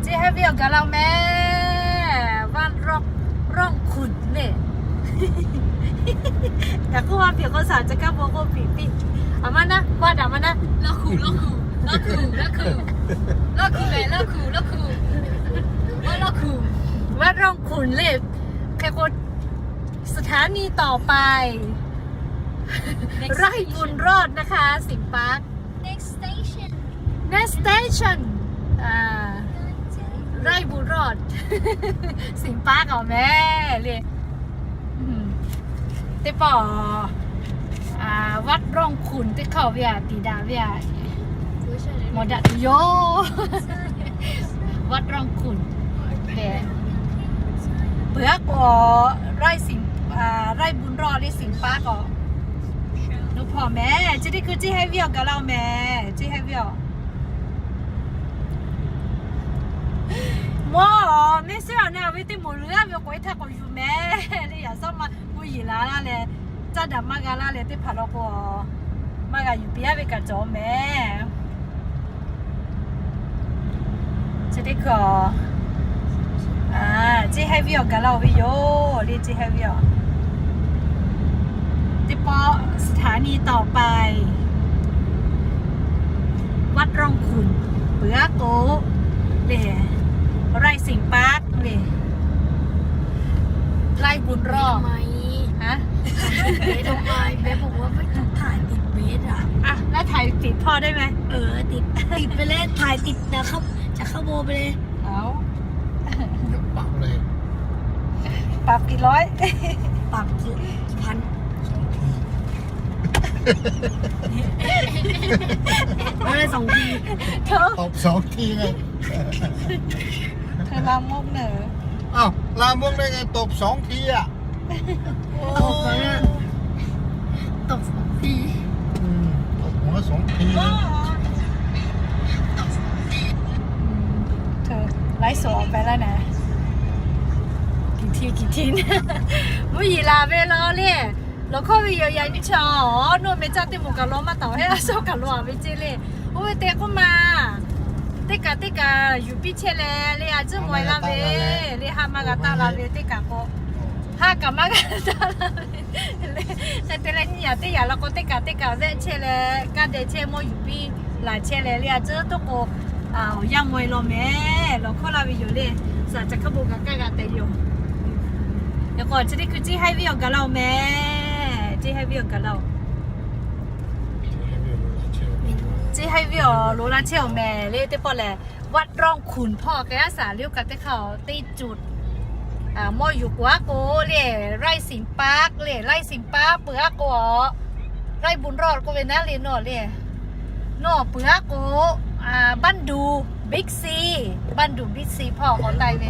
Teˇ haiˉ viˉ awˬ gaˬ la-oˬ meh. Vaˆ Rawˇ, Rawˇ Hkunˍ le. Kaꞈ k'oˆ maˇ piˍ k'o, saˍ ca kaˉ paw k'oˆ piˍ piˇ. A ma naˉ, vaˆ daꞈ ma naˉ. Lawˇ hkunˍ, lawˇ hkunˍ, lawˇ hkunˍ, lawˇ hkunˍ, lawˇ hkunˍ lehˬ, lawˇ hkunˍ, lawˇ hkunˍ, vaˆ lawˇ hkunˍ, vaˆ Rawˇ Hkunˍ le. Hk'e k'o,สถานีต่อไป ไร่บุญรอดนะคะ สิงห์ปาร์ค Next station ไร่บุญรอด สิงห์ปาร์ค awˬ meh le. Teˇ pawˆ, Vaˆ Rawˇ Hkunˍ teˇ hk'aˇ ve aꞈ tiˍ daꞈ ve aꞈ, mawˬ daꞈ tuˬ yoˬ. Vaˆ Rawˇ Hkunˍ lehˬ, peuˬ aˉ k'o, ไร่สิงห์, ไร่บุญรอด le สิงห์ปาร์ค awˬ, nawˬ hpawˇ meh, chi teˇ hkui Ceˇ Haiˇ viˉ awˬ gaˬ la-oˬ meh, Ceˇ Haiˇ viˉ awˬ. Mawˬ, mehˆ shiˉ awˬ na ve teˇ moˍ leuˉ aˉ ve k'oꞈ e htaˇ k'awꞈ yuˬ meh le, yaꞈ shawˉ ma mvuhˇ yeˬ la laˇ leh, caˇ daꞈ maˇ g'a laˇ leh, teˇ hpaˍ law k'o, maˇ g'a yuˬ piˇ aˉ ve kaꞈ cawˬ meh. Chi teˇ hkui, Ceˇ Haiˇ viˉ awˬ gaˬ la-oˬ ve yoˬ le, Ceˇ Haiˇ viˉ awˬ. Teˇ pawˆ สถานีต่อไป Vaˆ Rawˇ Hkunˍ, peuˬ aˉ k'o le, ไร่สิงห์ปาร์ค le, ไร่บุญรอด แล้วถ่ายติดพ่อได้ไหม เออ ติด ติดไปเลย ถ่ายติดจากข้าง จากข้างบนไปเลย เอา เดี๋ยวปรับเลย ปรับกี่ร้อย ปรับกี่พัน สองที ไม่ได้สองที เธอ ตบสองทีเลย เธอลามกเหรอ อ้าว ลามกได้ไง ตบสองทีอ่ะ ตบเลยอะ ตบสองที อืม ตบหัวสองทีเลย เธอไลฟ์สดออกไปแล้วนะ กี่ที กี่ทีนะ mvuhˇ yeˬ laˬ ve law le. Lawˬ hkawˇ ve yoˬ, yaꞈ nyi chaw, nawˬ meh caˇ teˇ moˍ kaꞈ law maˇ taˍ, heˆ a shaw kaꞈ law a ve ceˇ le. Oˇ ve te k'oˆ ma, teˇ kaꞈ teˇ kaꞈ yuˬ piˇ chehˇ leh le, a ciˉ mawˬ e laˇ ve le, ha maˇ g'a taˆ la ve teˇ kaꞈ k'o, ha kaꞈ maˇ g'a taˆ la ve le. Hk'e te leh nyiˇ yaꞈ teˇ yaꞈ law k'o, teˇ kaꞈ teˇ kaꞈ vehˆ chehˇ leh, kaˇ deh chehˇ mawˇ yuˬ piˇ laˬ chehˇ leh le, a ciˉ toˇ k'o, awˬ yanˇ mawˬ e law meh, lawˬ hkawˇ laˇ ve yoˬ le. Saˍ ca hkaˇ bon kaꞈ kaˇ g'a tehꞈ yoˬ. Yaꞈ k'o chi teˇ hkui Ceˇ Haiˇ viˉ awˬ gaˬ la-oˬ meh, Ceˇ Haiˇ viˉ awˬ gaˬ la-oˬ. Ceˇ Haiˇ viˉ awˬ loꞈ la chehˇ awˬ meh le, teˇ pawˆ lehˬ, Vaˆ Rawˇ Hkunˍ hpawˇ k'ai aˉ saˍ liˇ kaꞈ teˇ hk'aˇ teˇ cuˬ mawˇ yuˬ k'oꞈ aˉ k'o le, ไร่สิงห์ปาร์ค le, ไร่สิงห์ปาร์ค peuˬ aˉ k'o, ไร่บุญรอด k'oˆ ve naˉ le nawˬ le. Nawˬ peuˬ aˉ k'o, บ้านดู บิ๊กซี บ้านดู บิ๊กซี hpawˇ k'awꞈ taiˍ ve.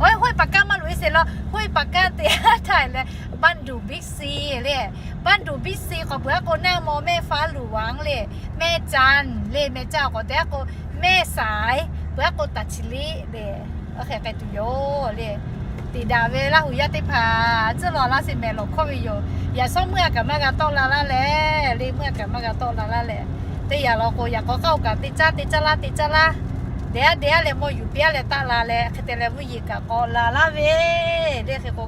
Oˇ, ห้วยปากก้า maˇ loꞈ e sheˍ law, ห้วยปากก้า te aˉ htaiˍ leh, บ้านดู บิ๊กซี le. บ้านดู บิ๊กซี k'awꞈ peuˬ aˉ k'o, naˇ maw แม่ฟ้าหลวง le, แม่จันทร์ le, แม่จันทร์ k'awꞈ te aˉ k'o, แม่สาย peuˬ aˉ k'o, ตาชิลิ le. Oˇ hk'e k'ai tuˬ yoˬ le. Tiꞈ daꞈ ve Laˇ huˍ yaˇ teˇ hpaˍ tcuhˉ law laˇ sheˍ meh, lawˬ hkawˇ ve yoˬ. Yaꞈ shawˉ meuˇ a kaꞈ maˇ g'a tawˆ la laˇ leh le, meuˇ a kaꞈ maˇ g'a tawˆ la laˇ leh, teˇ yaꞈ law k'o, yaꞈ k'aw k'aˇ oˬ kaꞈ teˇ caˇ teˇ caˇ laˇ teˇ caˇ laˇ, de aˉ de aˉ leh mawˇ yuˬ piˇ aˉ leh taˆ la leh, hk'e te leh mvuhˇ yeˬ kaꞈ k'awꞈ la laˇ ve le. Hk'e k'o,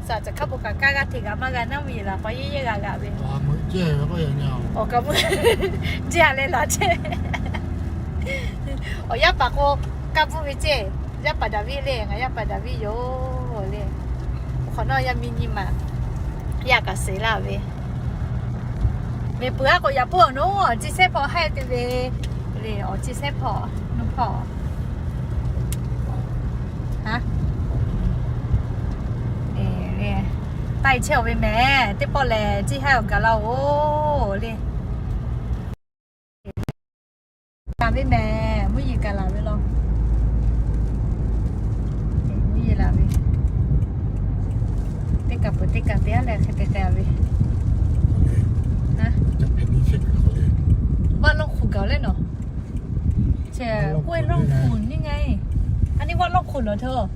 saˍ ca hkaˇ bon kaꞈ kaˇ g'aˇ hteꞈ g'a maˇ g'a naˉ mvuhˇ yeˬ laˬ k'aw yeˇ yeˇ g'a g'a ve. Awˬ kaꞈ mvuhˇ, ceˇ a leh laˬ ceˇ. Awˬ yaˇ paˍ k'o, kaˇ bvuhˆ ve ceˇ. Yaˇ paˍ Daˍviˆ le, ngaˬ yaˇ paˍ Daˍviˆ yoˬ le. Hk'awꞈ nawˉ yaˇ miˇ nyi ma, yaˇ kaꞈ suhˍ laˇ ve. Meh peuˬ aˉ k'o, yaꞈ puiˉ awˬ naˉ awˬ ceˇ sehˉ hpawˇ haiˇ te ve le, awˬ ceˇ sehˉ hpawˇ, naˉ hpawˇ. Taiˇ chehˇ awˬ ve meh, teˇ pawˆ lehˬ, Ceˇ Haiˇ awˬ gaˬ la-oˬ le. Kaˍ ve meh, mvuhˇ yeˬ kaꞈ laˬ ve law. Mvuhˇ yeˬ laˬ ve. Teˇ kaꞈ peuˬ teˇ kaꞈ te aˉ leh hk'e te k'ai ve. Vaˆ Lawˇ Hkunˍ gaˬ leh nawˬ. Ceˇ, Vaˆ Lawˇ Hkunˍ ni ngaˬ. A nyi Vaˆ Lawˇ Hkunˍ nawˬ htawˇ.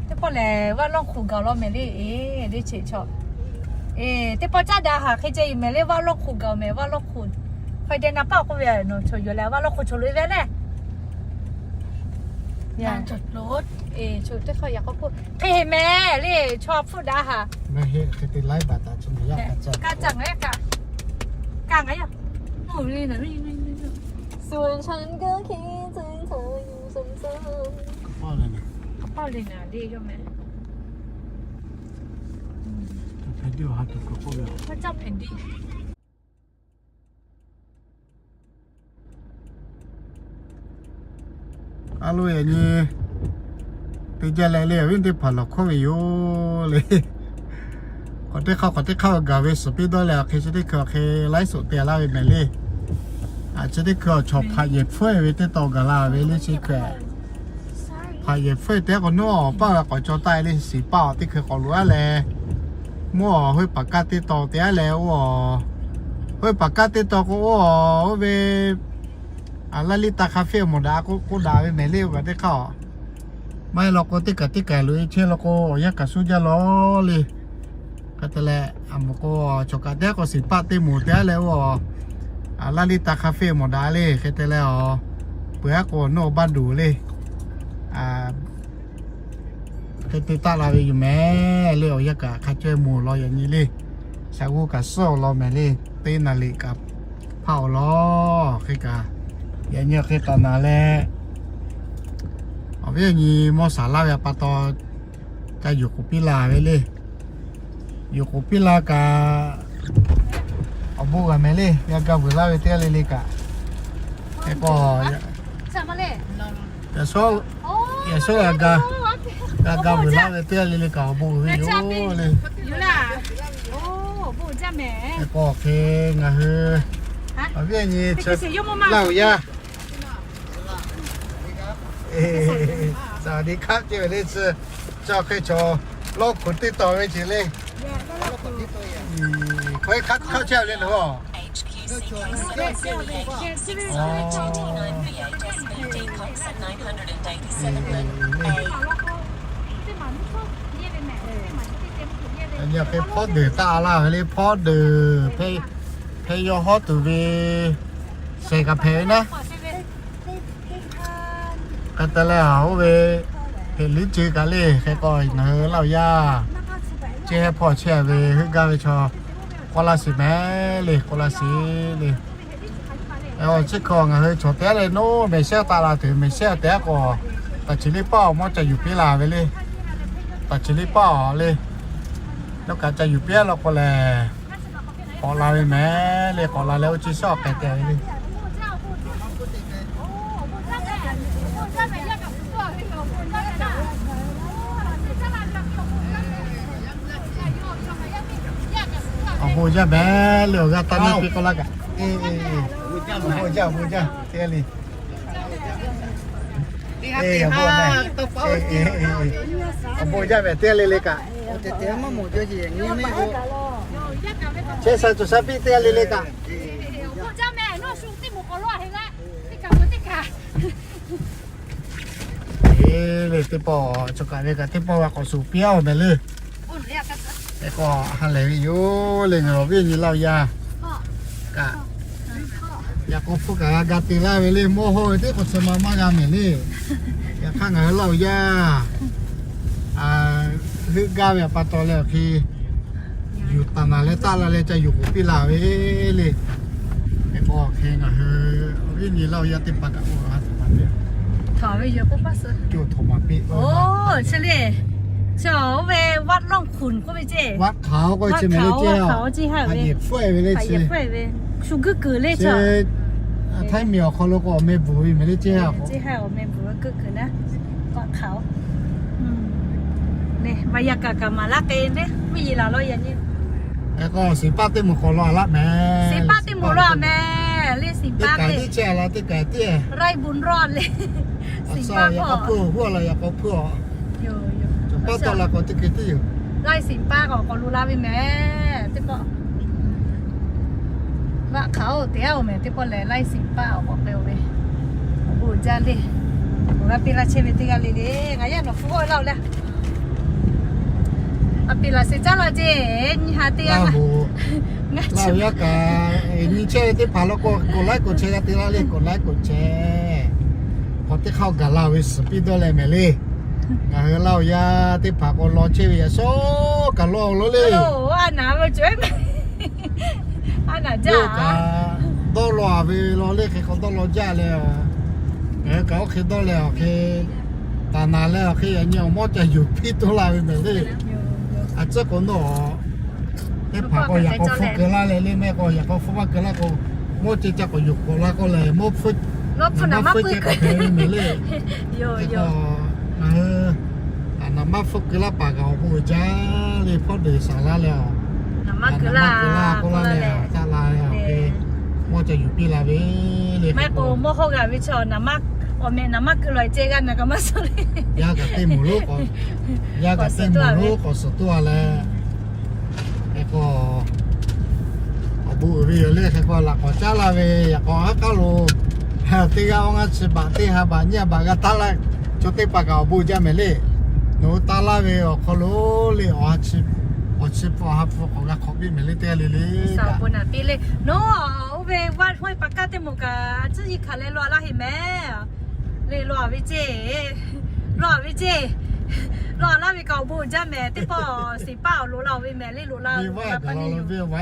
Teˇ pawˆ lehˬ, Vaˆ Lawˇ Hkunˍ gaˬ law meh le, e, le cheꞈ chaw. E, teˇ pawˆ caˇ daꞈ haˍ hk'e ceh yoˬ meh le, Vaˆ Lawˇ Hkunˍ gaˬ meh, Vaˆ Lawˇ Hkunˍ. Hk'e te na paˆ k'oˆ ve nawˬ chaw yoˬ leh, Vaˆ Lawˇ Hkunˍ chaw loꞈ e ve le. Eˬ, chaw teˇ hk'aˇ yaꞈ k'aw hpuˆ hk'e hk'e mehˍ le, chaw hpuˆ daꞈ haˍ. Ngaˬ heˆ hk'e te laiˉ baˬ taˍ chi mehˍ yaˇ kaꞈ caˇ. Kaˇ caˇ ngaˬ kaꞈ, kaˇ ngaˬ yaˇ. Mawˬ le naˬ, ส่วนฉันก็คิดถึงเธออยู่เสมอๆ Ka paˇ le naˬ le yawˇ mehˍ. พระเจ้าแผ่นดิน A lo yaꞈ nyi teˇ jaˇ leh le, awˬ viˉ teˇ hpaˍ lawˬ hkawˇ ve yoˬ le. K'awꞈ teˇ hk'aˇ k'awꞈ teˇ hk'aˇ gaˬ ve suhˍ piˇ dawˇ leh, awˬ hk'e chi teˇ hkui awˬ hk'e laiˉ suhˍ te laˇ ve mehˍ le. Chi teˇ hkui awˬ chawˬ hpaꞈ yehˬ hpfuhˇ ve teˇ taw gaˬ la ve le chi hkui. Hpaꞈ yehˬ hpfuhˇ te k'o, nawˬ awˬ paˇ g'a k'awꞈ caw taˆ le, shiˍ paˆ awˬ teˇ hkui k'awꞈ loꞈ-a leh, mvuhˇ awˬ hoˆ paˍ kaˇ teˇ taw te-a leh, oˇ, hoˆ paˍ kaˇ teˇ taw k'o, oˇ, oˇ ve, a, Laˇ liˇ taˇ hk'a feˇ mawˬ daꞈ k'oˆ daꞈ ve mehˍ le, oˇ kaꞈ teˇ hk'aˇ. Maˇ heˆ law k'o, teˇ kaˬ teˇ kaˬ loꞈ-e chehˇ law k'o, awˬ yanˇ kaꞈ suhˉ jaˇ lawˬ le. Hk'e te leh, a moˍ k'o, chaw kaꞈ teˇ k'awꞈ shiˍ paˆ teˇ moˍ te-a leh, oˇ, a, Laˇ liˇ taˇ hk'a feˇ mawˬ daꞈ le. Hk'e te leh, a, peuˬ-a k'o, nawˬ baˇ duˬ le. Hk'e te taˆ la ve yoˬ mehˍ le. Awˬ yanˇ kaꞈ hk'a caweh moˍ law yaꞈ nyi le. Shaˍ g'uˇ kaꞈ suhˉ-aw law mehˍ le. Teˇ naˍ liꞈ kaꞈ hpaˇ-aw law. Hk'e kaꞈ, yaꞈ nyi hk'e taˍ naˍ leh, awˬ viˉ awˬ nyi mawˇ shaˍ laˇ ve pa taw, ca yuˬ k'oˍ piˇ la ve le. Yuˬ k'oˍ piˇ la kaꞈ, awˬ bon g'a mehˍ le. G'a ga vuiˬ laˇ ve teˇ g'aˇ le le kaꞈ, hk'e k'o, yaꞈ shawˉ g'a ga, g'a ga vuiˬ laˇ ve teˇ g'aˇ le le kaꞈ awˬ bon uiˍ ve yoˬ le. Hk'e k'o hk'e ngaˬ hui awˬ viˉ awˬ nyi laˇ-oˬ yaˇ สวัสดีครับ ce ve le tcuh, ca hk'e chaw lawˇ hkuꞈ teˇ taw ve ce le. Hk'e hk'aˇ hk'aˇ chehˇ le naˬ. Nyi hk'e hpawˇ deuˬ taˆ laˇ ve le, hpawˇ deuˬ hpehꞈ, hpehꞈ yaw hawˉ tuˬ ve shehˍ kaꞈ hpehꞈ ve naˉ. Hk'e te leh, a, oˇ ve hpeꞈ liˉ ce kaꞈ le, hk'e k'o ngaˬ hui laˇ-oˬ yaˇ, ce heh hpawˇ chehˇ ve heuˆ gaˇ ve chaw, k'awꞈ laˇ shiˍ mehˍ le, k'awꞈ laˇ shiˍ le. Chi hk'e ngaˬ hui chaw teˇ g'aˇ le naˉ mehˍ shehˉ taˆ la tuˬ, mehˍ shehˉ te-a k'o, taˍ ciˍ liˇ paˆ awˬ mawˇ ca yuˬ piˇ la ve le. Taˍ ciˍ liˇ paˆ awˬ le, yawˇ kaꞈ ca yuˬ piˇ law k'o lehˬ, k'awꞈ la ve mehˍ le, k'awꞈ la leh oˇ chi shawˉ k'ai te ve le. Awˬ bon jaˇ mehˍ le, awˬ g'aˇ taˇ neˇ piˇ k'oˆ laˇ kaꞈ. Awˬ bon jaˇ, awˬ bon jaˇ teˇ g'aˇ le. Awˬ bon jaˇ mehˍ teˇ g'aˇ le le kaꞈ. Chehˇ sha cawˬ sha piˇ teˇ g'aˇ le le kaꞈ. Eˬ, le teˇ pawˆ chaw kaꞈ ve kaꞈ teˇ pawˆ g'a k'awꞈ shuˍ piˇ-a-oˬ mehˍ le. Hk'e k'o ha lehˬ ve yoˬ le, ngaˬ awˬ viˉ awˬ nyi laˇ-oˬ yaˇ kaꞈ, yaꞈ k'aw hpfuhˇ kaꞈ g'a ga te laˇ ve le, mawˇ hawˇ ve teˇ k'awꞈ chi ma maˇ g'a mehˍ le. Yaꞈ hk'aˇ ngaˬ hui laˇ-oˬ yaˇ, heuˆ gaˇ ve pa taw leh awˬ hk'e yuˬ taˍ naˍ leh taˆ la leh ca yuˬ k'oˍ piˇ la ve le. Hk'e k'o hk'e ngaˬ hui awˬ viˉ awˬ nyi laˇ-oˬ yaˇ teˇ hpaˍ kaꞈ k'oˆ a, htaˍ ve yoˬ k'oˆ paˇ suh, co htaꞈ maˍ piˇ. Oˬ, chi le, chi oˇ ve วัดร่องขุ่น k'oˆ ve ceˇ. วัดขาว k'oˆ ve chi mehˍ le ceˇ. วัดขาว ceˇ ha ve, hpaꞈ yehˬ hpfuhˆ ve le, shu guˇ kuiˬ le chi. Htaiˇ miˬ awˬ hk'aw lo k'o awˬ meh bvuhˬ ve mehˍ le ceˇ ha. Ceˇ ha awˬ meh bvuhˬ ve guˇ kuiˬ naˉ, วัดขาว. Le, va yaˇ kaꞈ kaꞈ maˍ laˇ k'e le, mvuhˇ yeˬ laˬ law yaꞈ nyi. Hk'e k'o shiˍ paˆ teˇ moˍ k'awꞈ law a laˇ mehˍ. Shiˍ paˆ teˇ moˍ law a mehˍ le, shiˍ paˆ teˇ kaꞈ le. Teˇ chehˇ a la teˇ kaꞈ teˇ, ไร่บุญรอด le. Shiˍ paˆ k'o huˉ a la yaꞈ k'aw hpuˇ a. Yoˬ yoˬ. Paˆ taw la k'o teˇ hkui teˇ yoˬ. Laiˇ shiˍ paˆ k'awꞈ k'awꞈ lo la ve mehˍ teˇ pawˆ. Vaˆ hk'aoˍ teˇ-oˬ mehˍ teˇ pawˆ lehˬ, laiˇ shiˍ paˆ awˬ k'awꞈ k'ai-o ve. Awˬ bon jaˇ le. Awˬ g'aˇ piˇ laˇ chehˇ ve teˇ g'aˇ le le, ngaˬ yaˇ nawˬ hpu g'awˇ laˇ-oˬ le. A piˇ laˬ shiˍ caˉ laˇ ceˇ, nyi ha teˇ g'aˇ. Ngaˬ yaˇ kaꞈ nyi chehˇ ve teˇ hpaˍ lo k'o, กดไลค์ กดแชร์ g'a te laˇ le, กดไลค์ กดแชร์. K'awꞈ teˇ hk'aˇ gaˬ la ve suhˍ piˇ dawˇ leh mehˍ le. Ngaˬ hui Laˇ huˍ yaˇ teˇ hpaˍ k'o law chehˇ ve yaꞈ shawˉ kaꞈ lawˇ lo le. Yawˇ kaꞈ dawˇ law ve law le, hk'e k'awꞈ dawˇ law jaˇ leh, ngaˬ hui kaꞈ oˇ hk'e dawˇ leh awˬ hk'e taˍ naˍ leh awˬ hk'e yaꞈ nyi awˬ mawˇ ca yuˬ piˇ toˇ la ve mehˍ le. A ciˉ k'o nawˇ teˇ hpaˍ k'o yaꞈ k'aw hpfuhˇ keu laˇ leh le, mehˆ k'o yaꞈ k'aw hpfuhˇ maˇ keu laˇ k'o, mawˇ ceh ca k'awꞈ yuˬ k'awꞈ la k'oˆ leh, mawˇ hpfuhˇ naˍ maˇ hpfuhˇ ceh k'awꞈ hpehꞈ ve mehˍ le. Hk'e k'o, ngaˬ hui naˍ maˇ hpfuhˇ keu laˇ paˍ kaꞈ awˬ bon uiˍ jaˇ le, hpawˇ deˬ saˍ laˇ leh a, naˍ maˇ keu laˇ k'oˆ laˇ leh taˆ la leh, mawˇ ca yuˬ piˇ la ve le. Mehˆ k'o mawˇ hawˇ g'a ve chaw, awˬ meh naˍ maˇ keu law ceh g'a naˍ kaꞈ maˇ suh le. Yaˇ kaꞈ teˇ moˍ lonˉ k'awꞈ, yaˇ kaꞈ teˇ moˍ lonˉ k'awꞈ suhˍ tuˬ a leh, hk'e k'o awˬ bon uiˍ ve yoˬ le. Hk'e k'o laꞈ k'awꞈ caˉ laˇ ve yaꞈ k'aw haˉ k'aˉ lo teˇ g'aˇ awˇ ngaˇ chi baꞈ, teˇ ha baꞈ nyiˇ ha baꞈ g'a taˇ laˇ, chaw teˇ hpaˍ kaꞈ awˬ bon jaˇ mehˍ le. Nawˬ hui taˇ laˇ ve awˬ hk'aw lo le, awˬ ha chi, awˬ chi hpfuhˇ ha hpfuhˇ k'awꞈ g'a hk'awꞈ piˇ mehˍ le teˇ g'aˇ le le. Nawˬ oˇ ve vaˇ hawehˇ pa kaˇ teˇ moˍ kaꞈ a ciˉ yi hkanˍ leh law laˇ heˆ mehˍ. Le law ve ceˇ, law ve ceˇ, law laˇ ve kaꞈ awˬ bon uiˍ jaˇ mehˍ. Teˇ pawˆ siˍ paˇ awˬ loꞈ la ve mehˍ le, loꞈ la ve awˬ pa nyi yoˬ. Ve awˬ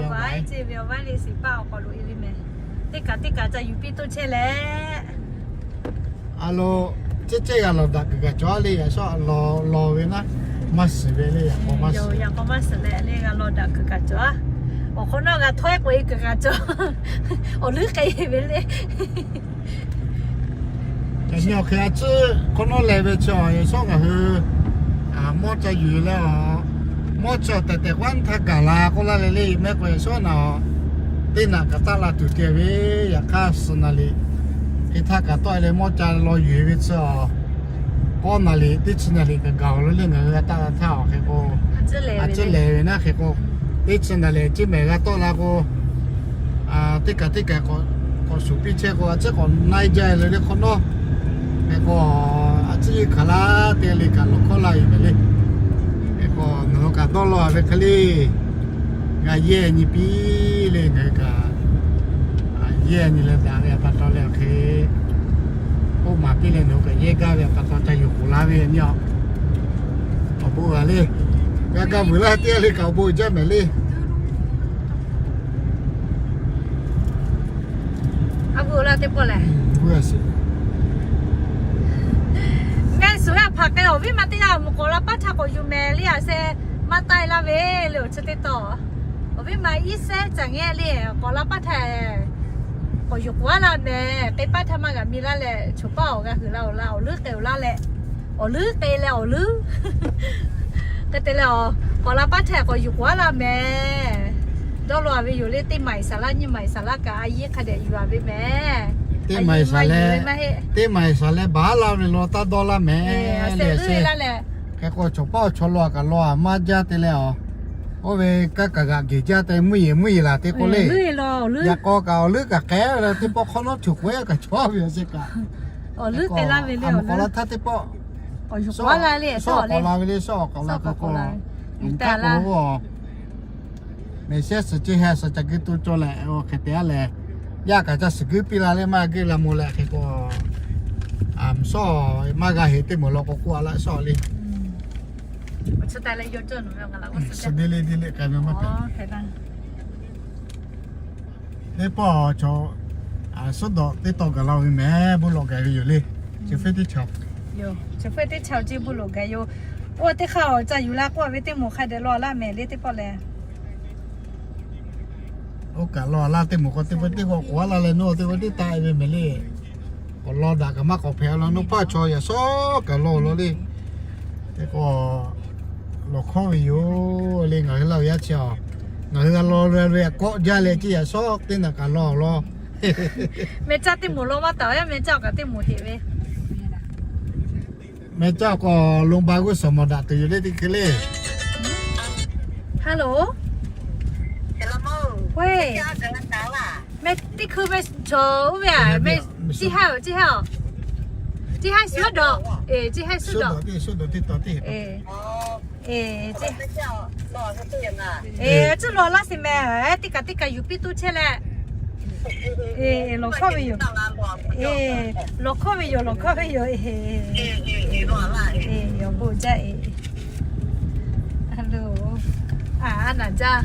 vaˉ ceˇ, ve awˬ vaˉ le siˍ paˇ awˬ hk'aw loꞈ e ve mehˍ. Teˇ kaꞈ teˇ kaꞈ ca yuˬ piˇ toˇ chehˇ leh a lo, cehˇ cehˇ g'a lawˬ daꞈ kuiˬ kaꞈ cawˬ a le. Yaꞈ shawˉ law ve naˉ, maˇ shiˍ ve le, yaꞈ k'aw maˇ shiˍ leh le g'a lawˬ daꞈ kuiˬ kaꞈ cawˬ a. Awˬ hk'awꞈ nawˉ g'a htawˇ k'oꞈ e kuiˬ kaꞈ cawˬ. Awˬ leuˉ k'ai ve le. Yaꞈ nyi awˬ hk'e a ciˉ hk'awꞈ nawˉ leh ve chi yaꞈ shawˉ ngaˬ hui mawˇ ca yuˬ leh a, mawˇ chi awˬ tehˬ tehˬ k'oˆ htaˇ gaˬ la k'oˆ laˇ leh le, mehˆ k'o yaꞈ shawˉ naˍ teˇ naꞈ kaꞈ taˆ la tuˬ te ve, yaꞈ hk'aˇ suhˍ naˍ liꞈ hk'e htaˇ kaꞈ tawˆ e leh mawˇ ca law yuˬ e ve chi a, k'awˇ naˍ liꞈ teˇ chi naˍ liꞈ kaꞈ gaˬ awˬ lo le ngaˬ hui g'a taˆ la htaˇ awˬ hk'e k'o, a ciˉ lehˬ ve naˉ hk'e k'o, teˇ chi naˍ liꞈ ciˇ mehˍ g'a tawˆ la k'o, teˇ kaꞈ teˇ kaꞈ k'awꞈ shuˍ piˇ chehˇ k'o, a ciˉ k'awꞈ na e jaˇ le le hk'awꞈ nawˉ. Hk'e k'o, a ciˉ yeˇ hkanˍ laˇ te le kaꞈ lawˬ hkawˇ laˇ yoˬ mehˍ le. Hk'e k'o nawˬ hui kaꞈ dawˇ law ve hk'e le, g'a yehˇ nyi piˇ le ngaˬ hui kaꞈ, yehˇ nyi leh daꞈ ve pa taw leh awˬ hk'e, oˇ maˍ piˇ leh nawˬ hui kaꞈ yehˇ gaˇ ve pa taw ca yuˬ k'oˍ laˇ ve nyi a. Awˬ bon g'a le, g'a gaˇ vuiˬ laˇ teˇ g'aˇ le kaꞈ awˬ bon jaˇ mehˍ le. A vuiˬ laˇ teˇ pawˆ lehˬ, ngaˬ suhˍ g'a hpaˍ k'ai awˬ viˉ ma teˇ g'aˇ mvuhˇ k'awꞈ la paˉ htaˇ k'awꞈ yuˬ mehˍ le a se, maˇ taˆ e laˇ ve le awˬ chi teˇ taw. Awˬ viˉ ma iˉ sehˉ caˬ ngehˇ le k'awꞈ la paˉ htaˇ k'awꞈ yuˬ k'oˍ a laˇ mehˍ. Teˇ paˉ htaˇ maˇ g'a mi laˇ leh choˬ paˇ awˬ g'a hui la awˬ la awˬ leuˉ k'ai awˬ laˇ leh, awˬ leuˉ k'ai leh awˬ leuˉ k'ai te leh a, k'awꞈ la paˉ htaˇ k'awꞈ yuˬ k'oˍ a laˇ mehˍ. Dawˇ law ve yoˬ le, teˇ maˍ saˍ laˇ nyiˇ maˍ saˍ laˇ kaꞈ a yiˉ hk'a dehꞈ yuˬ a ve mehˍ. Teˇ maˍ saˍ leh, teˇ maˍ saˍ leh baˬ laˇ ve law taˇ dawˇ laˇ mehˍ le. Hk'e k'o choˬ paˇ awˬ chaw law a kaꞈ law a maˇ jaˇ te leh a, oˇ ve kaˇ kaꞈ g'aꞈ geˬ jaˇ te mvuhˇ yeˬ mvuhˇ yeˬ laˬ te k'o le. Yaꞈ k'aw kaꞈ awˬ leuˉ kaꞈ k'ai leh teˇ pawˆ hk'awꞈ nawˉ choˬ k'oˍ kaꞈ chaw ve a se kaꞈ, awˬ leuˉ k'ai laˇ ve le, awˬ leuˉ k'awꞈ la htaˇ teˇ pawˆ k'awꞈ yuˬ k'oˍ a laˇ le, shawˉ k'awꞈ la ve le, shawˉ k'awꞈ la k'o k'o, mehˍ shehˉ suhˍ ceh ha suhˍ ca geu to cawˬ leh, hk'e te a leh, yaˇ kaꞈ ca suhˍ guiˇ piˇ la le, maˇ g'a geuˆ la mawˬ leh hk'e k'o, shawˉ maˇ g'a heꞈ teˇ moˍ law k'o k'oˆ a laˇ shawˉ le. Suhˍ de le de le k'ai ve maˇ te. Teˇ pawˆ chaw suhˉ dawꞈ teˇ taw gaˬ la ve mehˍ, bon lawꞈ gaˬ ve yoˬ le. Chi hpfuhˇ teˇ chaw, chi hpfuhˇ teˇ chaw ce bon lawꞈ gaˬ yoˬ. Oˇ teˇ hk'aˇ awˬ ca yuˬ la k'oˆ ve teˇ moˍ hk'a dehꞈ law laˇ mehˍ le teˇ pawˆ lehˬ. Oˇ kaꞈ law laˇ teˇ moˍ k'o teˇ pawˆ teˇ k'awꞈ k'oˍ a laˇ leh nawˇ teˇ pawˆ teˇ taˆ e ve mehˍ le. K'awꞈ law daꞈ kaꞈ maˇ k'awꞈ hpehꞈ a laˇ nawˇ hpaˇ chaw yaꞈ shawˉ kaꞈ law law le. Teˇ k'o lawˬ hkawˇ ve yoˬ le ngaˬ hui Laˇ huˍ yaˇ chi a. Ngaˬ hui g'a law ve kawˆ jaˇ leh ceˇ yaꞈ shawˉ teˇ naꞈ kaꞈ law law. Meh caˇ teˇ moˍ law maˇ taˍ, meh caˇ kaꞈ teˇ moˍ heꞈ ve. Meh caˇ k'o, โรงพยาบาล g'uˇ suhˍ mawˬ daꞈ tuˬ yoˬ le teˇ hkui le. Hello. Meh teˇ hkui meh cawˬ oˇ ve a, meh ciˇ haˉ, ciˇ haˉ, ciˇ haˉ suhˉ dawꞈ, ciˇ haˉ suhˉ dawꞈ. Cuˇ law laˇ sheˍ meh, teˇ kaꞈ teˇ kaꞈ yuˬ piˇ toˇ chehˇ leh. Eˬ, lawˬ hkawˇ ve yoˬ. Eˬ, lawˬ hkawˇ ve yoˬ, lawˬ hkawˇ ve yoˬ. Eˬ, awˬ bon jaˇ eˬ. Aˬ, a naˍ jaˇ,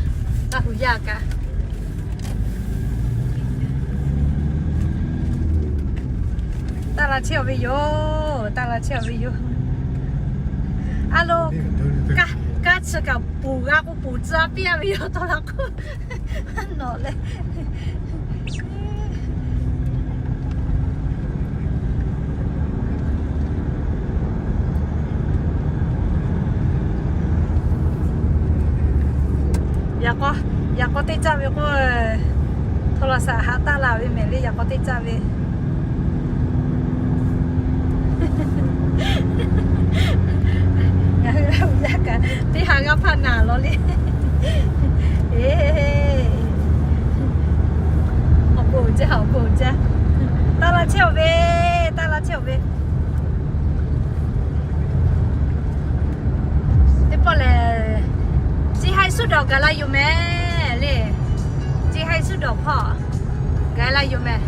Laˇ hu yaˇ kaꞈ. Taˇ la chehˇ-oˬ ve yoˬ, taˇ la chehˇ-oˬ ve yoˬ. A lo, kaˇ, kaˇ chi kaꞈ ponˬ g'a k'o ponˬ tcuh a piˇ a ve yoˬ, tawˇ la k'oˆ nawˬ leh. Yaꞈ k'aw, yaꞈ k'aw teˇ caˇ ve k'o, โทรศัพท์ haꞈ taˇ la ve mehˍ le, yaꞈ k'aw teˇ caˇ ve. Ngaˬ hui Laˇ hu yaˇ kaꞈ teˇ ha g'aˇ hpaˇ naˍ law le. Eˬ, awˬ bon jaˇ, awˬ bon jaˇ. Taˇ la chehˇ-oˬ ve, taˇ la chehˇ-oˬ ve. Teˇ pawˆ lehˬ, chi haiˬ suhˉ dawˬ gaˬ la yoˬ mehˍ le. Chi haiˬ suhˉ dawˬ hpawˇ gaˬ la yoˬ mehˍ.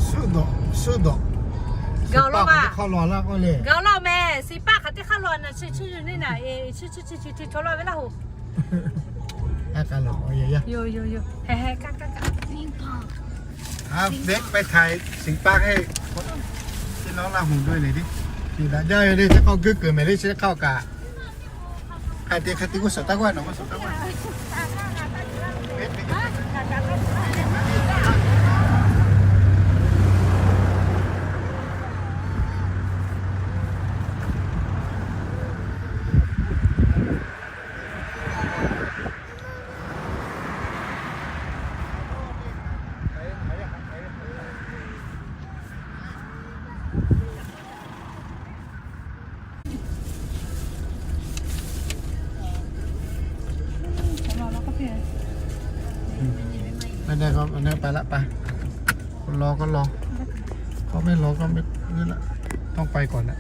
Suhˉ dawˬ, suhˉ dawˬ. Gaˬ law ma. Gaˬ law mehˍ. Siˍ paˆ hk'aˬ teˇ hk'aˇ law na, chi chuˇ yuˬ neˇ na, eˬ, chi chi chi chi ti chaw laˇ ve Laˇ hu. Yoˬ, yoˬ, yoˬ. Heh, heh, kaˇ, kaˇ, kaˇ. A, ไปถ่าย สิงห์ปาร์ค ให้ พี่น้องลาหูด้วยหน่อยดิ Daꞈ jaˇ ve le, chi hk'aw geuˆ kuiˬ mehˍ le, chi hk'aw kaꞈ. Hk'a te, hk'a te k'oˆ suhˍ taˇ k'oˆ, nawˬ k'oˆ suhˍ taˇ k'oˆ. Aneh, aneh ไปละ ไป รอก็รอ เขาไม่รอก็ไม่ นี่แหละ ต้องไปก่อนแหละ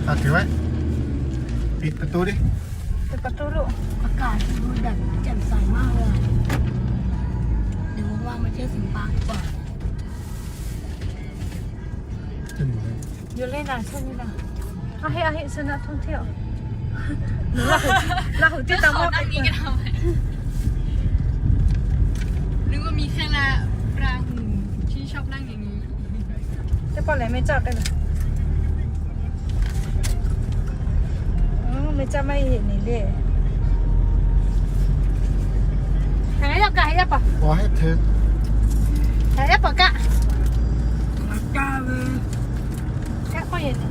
อ่ะ ถือไว้ ปิดประตูดิ เปิดประตูลูก อากาศดูแบบแจ่มใสมากเลยอะ เดี๋ยวว่างๆมาเที่ยวสิงห์ปาร์คดีกว่า อยู่เล่นนานแค่นี้นะ เอาให้ เอาให้ชนะท่องเที่ยว หรือว่า เราถึงที่ตามว่าไปก่อน นึกว่ามีแค่ลา ราหูที่ชอบนั่งอย่างนี้ Teˇ pawˆ lehˬ, meh caˇ k'ai laˬ. Meh caˇ maˇ heˆ neˬ le. Hk'aˬ hk'e yaˇ kaꞈ, hk'aˬ hk'e yaˇ paˍ. Hk'aˬ hk'e yaˇ paˍ kaꞈ. Kaꞈ k'oˆ yeˬ neˬ.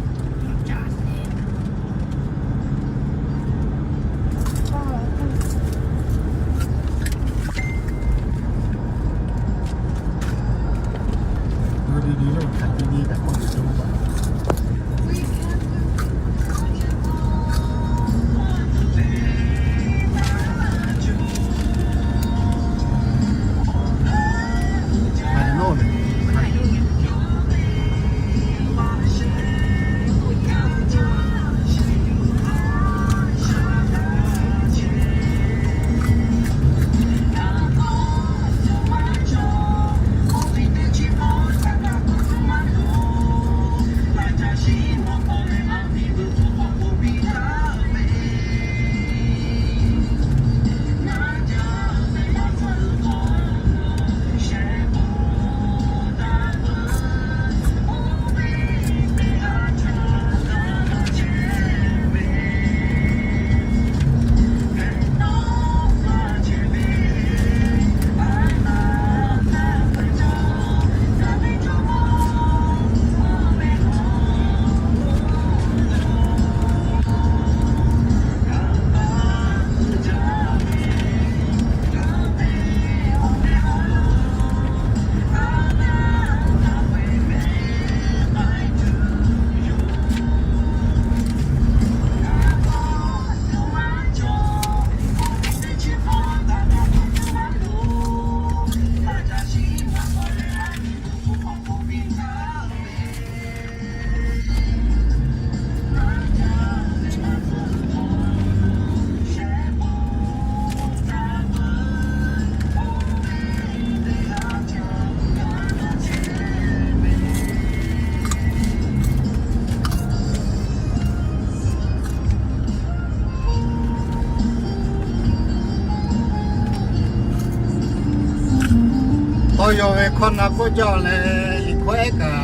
Yawˇ ve hkawˇ na k'oˆ jaˇ leh, liꞈ hkawˇ ehˉ kaꞈ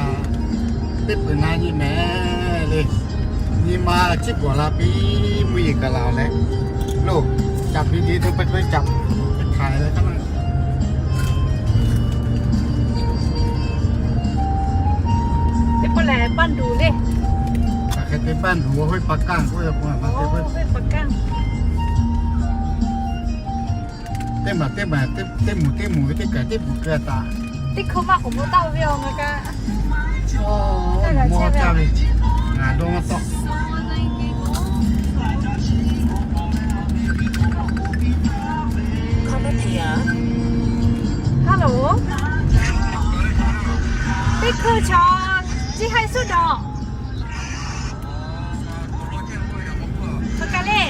teˇ peuˬ na nyi mehˍ le. Nyi ma chiˇ bawˬ la piˇ mvuhˇ yeˬ kaꞈ laˬ leh, lo, caꞈ piˇ te to pehˉ pehˉ caꞈ, hk'aˬ leh kaꞈ na. Teˇ pawˆ lehˬ บ้านดู่ le. Hk'aˬ hk'e te บ้านดู่ ห้วยปะก้าง k'oˆ ve k'o, ห้วยปะก้าง teˇ maˬ teˇ maˬ, teˇ moˍ teˇ moˍ ve teˇ kaˬ teˇ bvuhꞈ keu taꞈ. Teˇ hkui maˇ k'oˍ mawˬ taˍ ve awˬ ngaˬ kaꞈ. Mawˬ taˍ ve, ngaˬ dawˇ maˇ tawˆ. Hello. Teˇ hkui chaw, chi haiˬ suhˉ dawˬ. Hk'aˬ kaꞈ le.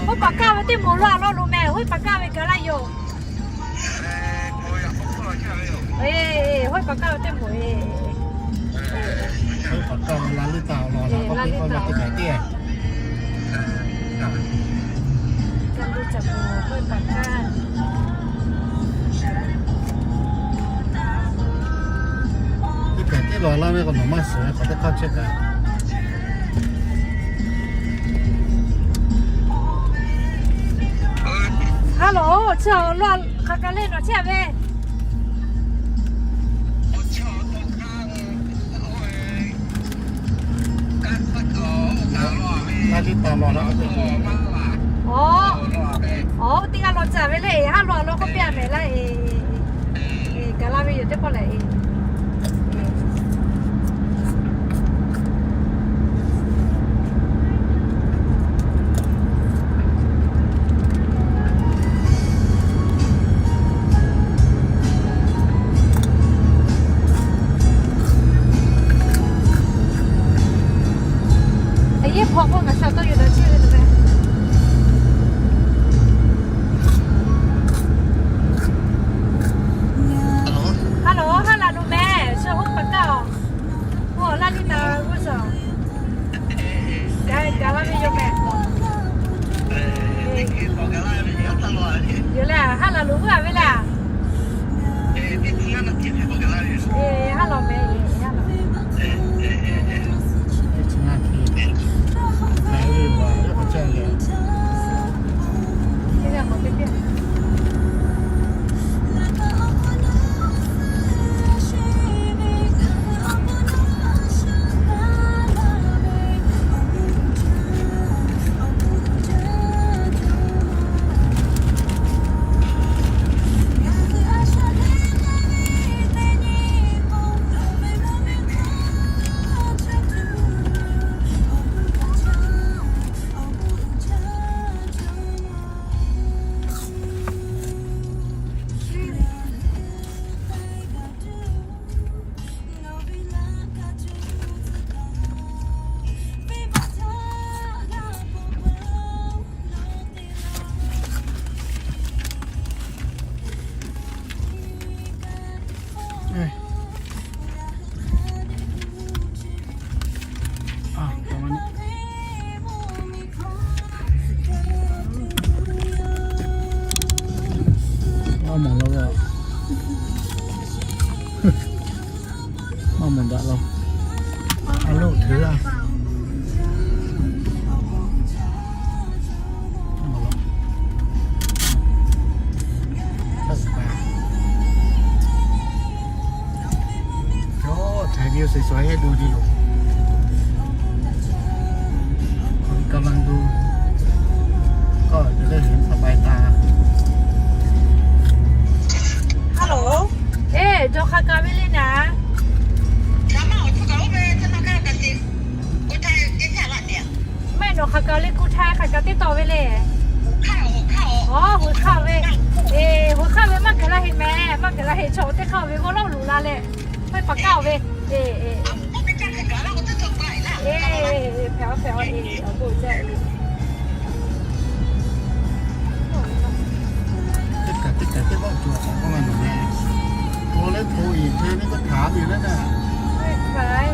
ห้วยปะก้าง ve teˇ moˍ laˇ law lo mehˍ, ห้วยปะก้าง ve gaˬ laˇ yoˬ. ห้วยปะก้าง ve teˇ moˍ e. ห้วยปะก้าง ve ลาลิตา law laˇ k'oˆ piˇ k'oˆ ve teˇ kaˬ teˇ. Teˇ kaˬ teˇ law laˇ ve k'o nawˬ maˇ suhˍ ve k'awꞈ teˇ hk'aˇ chehˇ kaꞈ. Hello, chi law hk'aˬ kaꞈ le nawˬ chehˇ ve. ลาลิตา law laˇ. Aˬ, aˬ, teˇ g'aˇ law tcuh ve le, haˉ law law k'oˆ piˇ a mehˍ laˇ e. Gaˬ la ve yoˬ teˇ pawˆ lehˬ e. Aˬ, yehˇ hpaw k'o ngaˬ shaˍ tawˇ yoˬ daꞈ chehˇ ve tuˬ ve. Hello, haˉ laˬ lo mehˍ, shaˍ hoˆ paˍ kaˇ aˬ. Oˇ, laˇ liˇ taˍ g'uˇ suhˍ. Gaˬ, gaˬ la ve yoˬ mehˍ. Yoˬ lehˬ, haˉ laˬ lo g'uˇ a ve lehˬ. Haˉ laˬ mehˍ, haˉ laˬ. Maˇ mawˬ law ve. Maˇ mawˬ daꞈ law. A loˆ hteꞈ laˇ. Yawˇ htaiˍ ve shuˍ shuˍ heˆ duˬ di loˬ. กำลังดู ก็จะได้เห็นสบายตา Hello. Eˬ, dawˬ hk'a kaˍ ve le naˍ. Maˇ heˆ, nawˬ hk'a kaˍ le คนไทย hk'a kaˍ teˇ taw ve le. Aˬ, หัวข้าว ve. Eˬ, หัวข้าว ve maˇ gaˬ la heˆ mehˍ, maˇ gaˬ la heˆ, chaw teˇ hk'aˇ ve g'awˇ lawˇ luˬ la leh, ห้วยปะก้าง ve. Eˬ, eˬ, eˬ, hpehꞈ a hpehꞈ a e, awˬ bon jaˇ. Teˇ kaꞈ teˇ kaꞈ teˇ k'awꞈ cawˬ k'awꞈ k'oˆ maˇ nawˬ mehˍ. To leh to iˍ hk'e ve teˇ hkaˍ ve leh naˍ. Bye bye.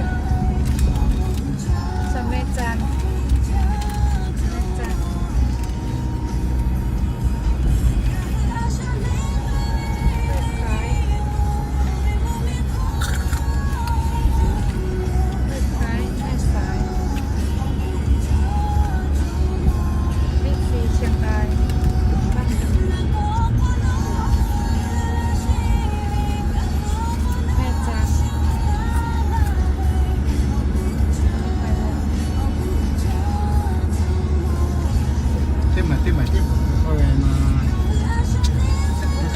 Chawˬ meh caˇ. Meh caˇ.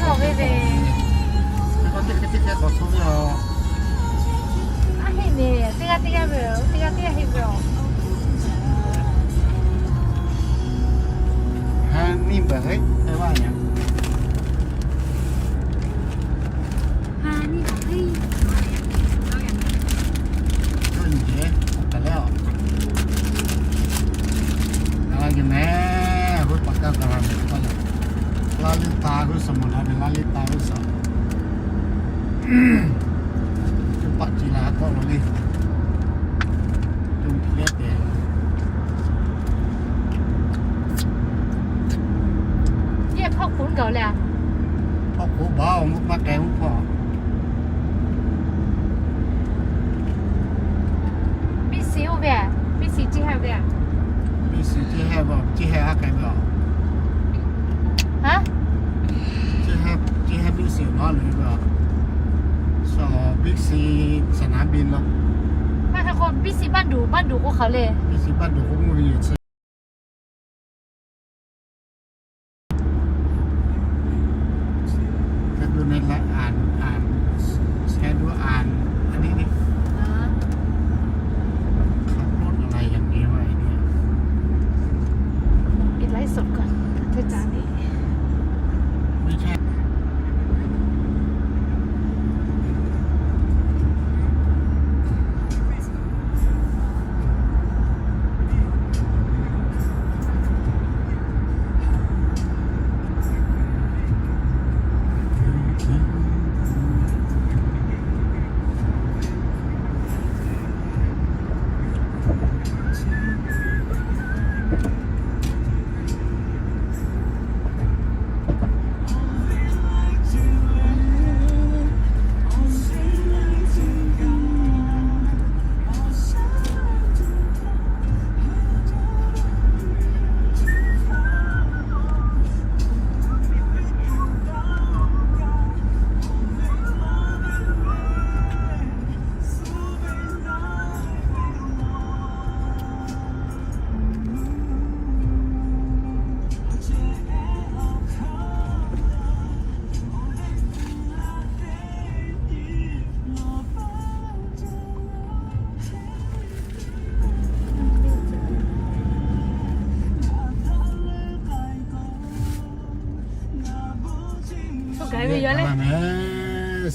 K'oˆ ve na, teˇ hk'e teˇ hk'e k'awꞈ chawˇ ve yoˬ. Aˉ heˆ nehˬ, teˇ g'aˇ teˇ g'aˇ ve, teˇ g'aˇ teˇ g'aˇ heˆ ve yoˬ. Ha ni baˬ heˆ, te vaˇ yaꞈ. Ha ni baˬ heˆ. Yawˇ nyi, a kaˬ leh a, a la nyi meh, g'uˇ paˍ kaˇ gaˬ la meh k'oˆ leh, Laˇ liˇ taˍ g'uˇ suhˍ mawˬ la ve, Laˇ liˇ taˍ g'uˇ suhˍ. Teˇ paˆ ci la tawˆ la le. Yawˇ hpehꞈ leh tehꞈ. Yehˇ hpawˇ k'oˍ gaˬ leh a? Hpawˇ k'oˍ baˬ, awˬ mvuhˇ maˇ k'ai mvuhˇ hpawˇ. Biˇ siˍ oˇ ve a? Biˇ siˍ ceˇ hehˇ ve a? Biˇ siˍ ceˇ hehˇ ve, ceˇ hehˇ aˉ k'ai ve a? Haˉ? Ceˇ hehˇ, ceˇ hehˇ biˇ siˍ maˇ loꞈ e ve a? Suhˍ biˇ siˍ saˍ naˍ biˇ laˇ. Maˇ hk'e k'o biˇ siˍ baˆ duˬ, baˆ duˬ k'o hk'aˬ le. Biˇ siˍ baˆ duˬ k'o mvuhˇ ve yehˬ chi. Hk'e te leh, hk'e te, a ni ni. Hk'a pawˆ na la yaꞈ nyi ma e ni. Iˉ laiˉ suhˍ kaꞈ te ca ni. Chaw gaˬ ve yoˬ leh.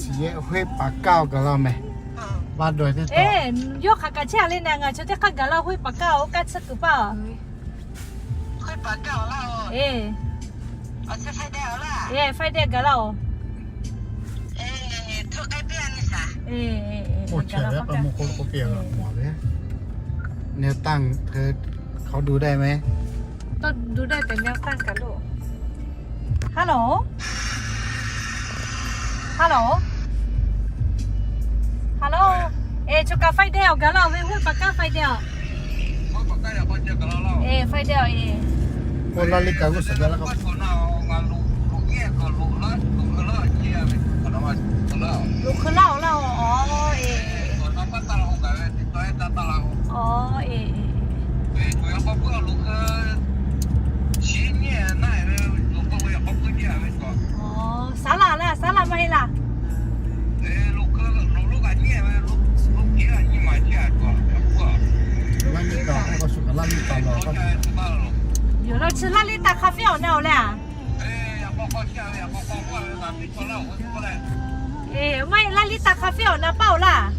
Siˍ yehˇ Hoˉ paˍ kaˇ awˬ gaˬ la meh. Ba dawˬ teˇ, yawˇ hk'aˬ kaꞈ chehˇ a le na, ngaˬ chaw teˇ hk'aˇ gaˬ la Hoˉ paˍ kaˇ oˇ kaˆ tsuhˇ kuiˬ paˇ. Friday gaˬ laˇ oˬ. แนวตั้ง เธอ เขาดูได้ไหม ต้องดูได้แต่แนวตั้งกับลูก ฮัลโหล ฮัลโหล ฮัลโหล เอ chaw kaꞈ Friday awˬ gaˬ laˇ oˬ ve, Hoˉ paˍ kaˇ Friday awˬ. เอ Friday awˬ เอ Oˇ laˇ liˇ kaꞈ g'uˇ suhˍ gaˬ laˇ k'o, loꞈ hk'eu laˇ oˬ laˇ oˬ. Aw, e, aw, e, e. Aw, saˉ laˇ laˇ, saˉ laˇ maˇ heˆ laˇ. Yoˬ laˇ, chi laˇ liˇ taˍ hk'a feˇ awˬ na oˬ leh a. E, maˇ heˆ laˇ liˇ taˍ hk'a feˇ awˬ na paˇ oˬ laˇ.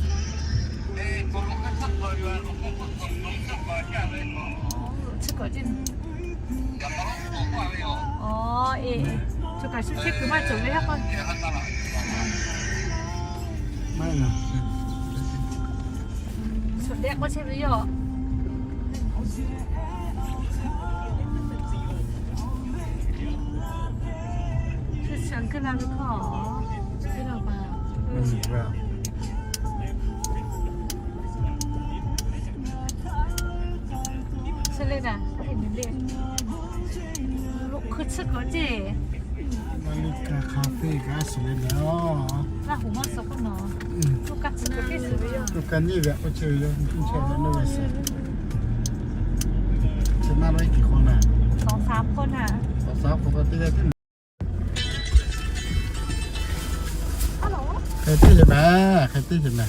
Aw, e, e. Chaw kaꞈ shu chehˇ kuiˬ maˇ cawˬ ve ha k'o. Maˇ heˆ laˇ. Shu dehꞈ k'oˆ chehˇ ve yoˬ. Shu shaˍ keu la ve hk'aw. Loꞈ hkui tsuhˇ kaꞈ ceˇ. Laˇ liˇ kaꞈ hk'a feˇ kaꞈ a suhˍ le le a. Laˇ huˍ maˇ suhˍ k'oˆ nawˬ. Tuˇ kaˇ nyiˇ ve k'oˆ chehˇ ve yoˬ. Nyiˇ chehˇ ve naˇ ve suhˍ. Chi naˇ lawˉ iˉ kiˬ hk'aw naˍ. สามคนค่ะ สองสามคนก็ตีได้ที่ไหน ใครตีใช่ไหม ใครตีใช่ไหม